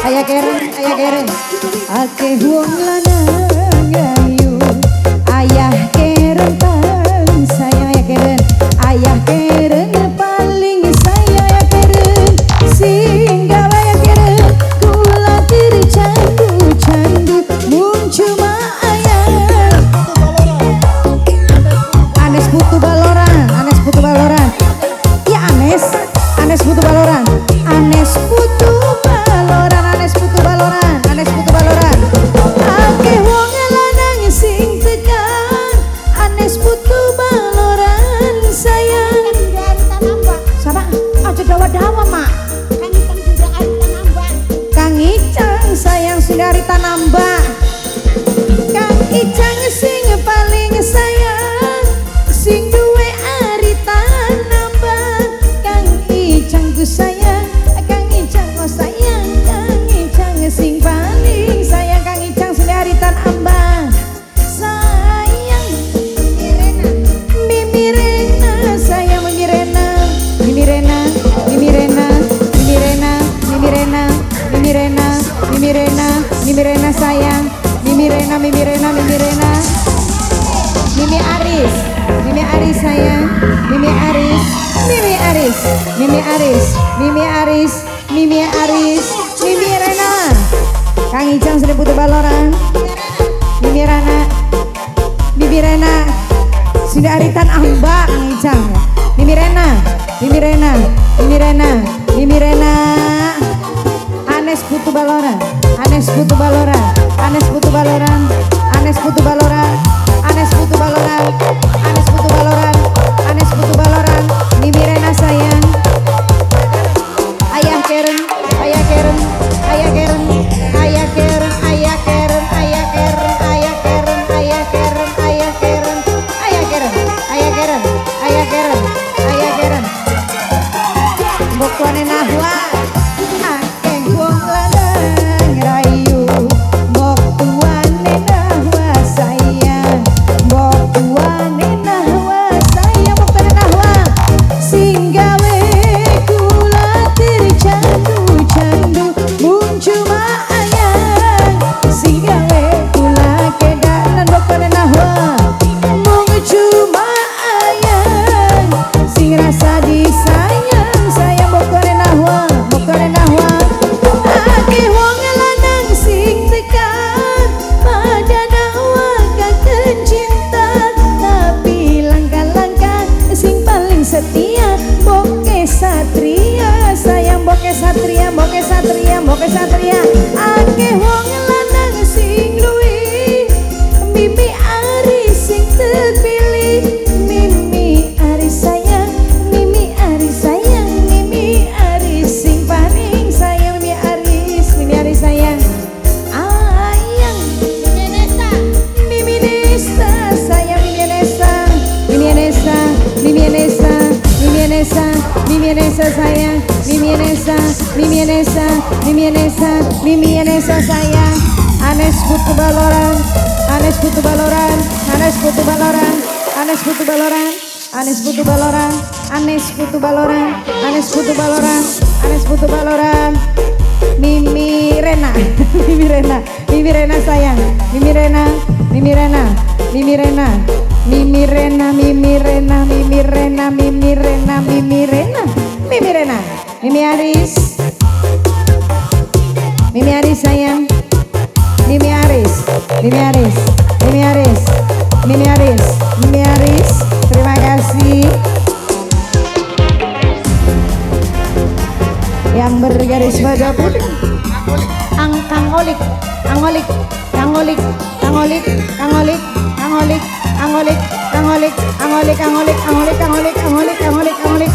Ayah Keren, ayah Keren. Akeh wong lanang ayu, ayah Keren paling sayang, ayah Keren, ayah Keren paling sayang, ayah Keren sing gawe ayah Keren kula tercandu-candu mung cuma ayah. Anes Putu Baloran, Anes Putu Baloran. Ya Anes, Anes Putu Baloran, Anes Putu Baloran, Anes Putu Baloran, Anes Putu Baloran. Akeh wong lanang sing tekan, Anes Putu Baloran sayang. Siapa? Aja dawa-dawa, Mak. Kang Icang sayang sing dari Tanamba. Kang Icang sing paling sayang, sing duwe aritan nambah. Kang Icang ku sayang, Kang Icang ku sayang, Kang Icang sing paling sayang, Kang Icang sing dari Tanamba. Sayang Mimi Rena, sayang Mimi Rena, Mimi Rena, Mimi Rena, Mimi Rena, Mimi Rena, Mimi Rena, Mimi Rena, Mimi Rena sayang, Mimi Rena, Mimi Rena, Mimi Rena, Mimi Aris, Mimi Aris sayang, Mimi Aris, Mimi Aris, Mimi Aris, Mimi Aris, Mimi Aris, Mimi Rena, Kang Icang sudah Putu Baloran, Mimi Rana, Mimi Rena, sudah aritan amba Kang Icang, Mimi Rena, Mimi Rena, Mimi Rena, Mimi Rena, Anes Putu Baloran, Anes Putu Baloran, Anes Putu Baloran, Anes Putu Baloran, Anes Putu Baloran, Anes Putu Baloran, Anes Putu Baloran, Mimi Rena sayang, Ayah Keren, Ayah Keren, Ayah Keren, Ayah Keren, Ayah Keren, Ayah Keren, Ayah Keren, Ayah Keren, Ayah Keren, Ayah Keren, Ayah Keren, Ayah Keren, Ayah Keren. Mbok tuane Nahwa, akeh wong lanang rayu, mbok tuane Nahwa sayang, mbok tuane Nahwa sayang, mbok tuane Nahwa sing gawe kula tercandu-candu mung cuma ayang, sing gawe kula kedanan mbok tuane Nahwa mung cuma ayang, sing rasa disayang sayang mbok tuane Nahwa, mbok tuane Nahwa. Akeh wong lanang sing tekan pada Nahwa kangen cinta, tapi langkah-langkah sing paling setia boke satria sayang, boke satria, boke satria, boke satria. Akeh wong lanang sing luwih, Mimi Aris sing terpilih, Mimi Aris sayang, Mimi Aris sayang, Mimi Aris sing paling sayang, Mimi Aris, Mimi Aris sayang, ayang Mimi Nesta sayang, Mimi Nesta, Mimi Nesta, Mimi Nesta, Mimi Nesta, Mimi Nesta sayang, Mimi Nesta, Mimi Nesta, Mimi Nesta, Mimi Nesta sayang, Anes Putu Baloran, Anes Putu Baloran, Anes Putu Baloran, Anes Putu Baloran, Anes Putu Baloran, Anes Putu Baloran, Anes Putu Baloran, Anes Putu Baloran, Mimi Rena, Mimi Rena, Mimi Rena sayang, Mimi Rena, Mimi Rena, Mimi Rena, Mimi Rena, Mimi Rena, Mimi Rena, Mimi Rena, Mimi Rena, Mimi Rena, Mimi Aris, Mimi Aris sayang, Mimi Aris, Mimi Aris, Mimi Aris, Mimi Aris, Mimi Aris, terima kasih. Yang bergaris pada putih, Ang Kang Olik, Kang Olik, Kang Olik, Kang Olik, Kang Olik, Kang Olik, Kang Olik, Kang Olik, Kang Olik, Kang Olik, Kang Olik, Kang Olik, Kang Olik, Kang Olik, Kang Olik.